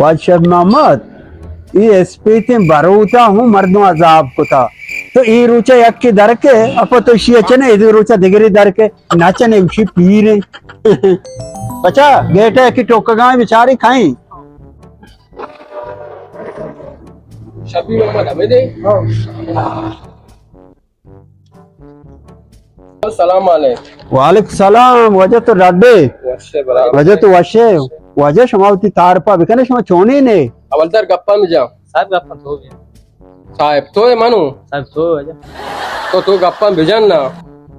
واجہ شیخ محمد، اے اسپیتیں بروتا ہوں مردم عذاب کتا۔ تو اے روچا یکی درکے، اپا تو شیئے چنے، اے دو روچا دگری درکے، نہ چنے، اشی پیریں۔ بچا، گیٹا یکی ٹوکگائیں بیچاری کھائیں۔ شفیع محمد حمیدے۔ سلام علیکم۔ وعلیکم سلام، واجہ تو ڈڈے۔ وشے برابر۔ واجہ تو وشے۔ واجہ شما وتی تعارفا بکنے، شما چونی نے؟ اولدار گپاں بجا۔ صاحب گپاں تو بجا۔ صاحب تو اے منو؟ صاحب تو واجہ۔ تو، تو گپاں بجن نا۔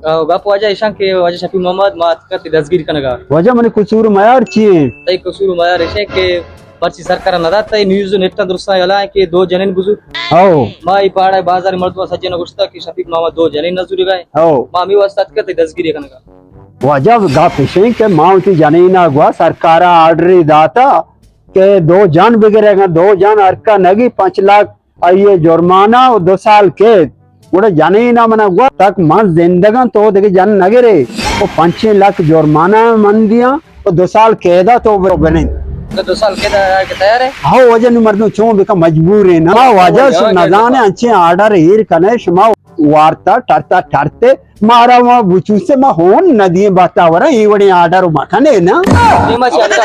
او گپ واجہ ایشاں کہ واجہ شفیع محمد ما اتکا تی دزگیر کنگا۔ واجہ منی قصور میار چی ایں؟ تئی قصور میار ایشیں کہ مرچی سرکار ءَ نہ دات، اے نیوز ءُ نیٹ ءَ درستاں یلہ ایں کہ دو جنین بزور۔ ہو۔ ما اے پاڑ ءِ بازار ءِ مردماں سجّیناں گوشتگ کہ شفیق محمد دو جنین نہ زورگ ءَ ایں۔ ہو۔ ما ہمے واسطہ اتکگ تئی دزگیری ءَ کنگ ءَ۔ واجہ گپ اش ایں کہ ما وتی جنین ءَ گوا سرکار ءَ آرڈرے داتا کہ دو جن بگر، اگاں دو جن ہرکا نگی پنچ لاکھ آئی ءِ جرمانہ ءُ دو سال قید۔ گڑا جنین ءَ من ءَ گوشت، تک من زندگاں تو دگہ جن نہ گرے، ءُ پنچیں لکھ جرمانہ من دیاں ءُ دو سال قید ءَ تو برو بنند۔ تو دو سال قید ءَ آئے کہ تیار ئے؟ ہو واجہ، نوں مردم چون بکن، مجبور ایں نا۔ ما واجہ، شما نزانے انچیں آرڈر ایر کنے، شما وارتا ٹرتا ٹرتے مارا ما بچوسے، ما ہون ندییں باتاوراں، اے وڑیں آرڈر مکنے نا۔ دیما چلتا۔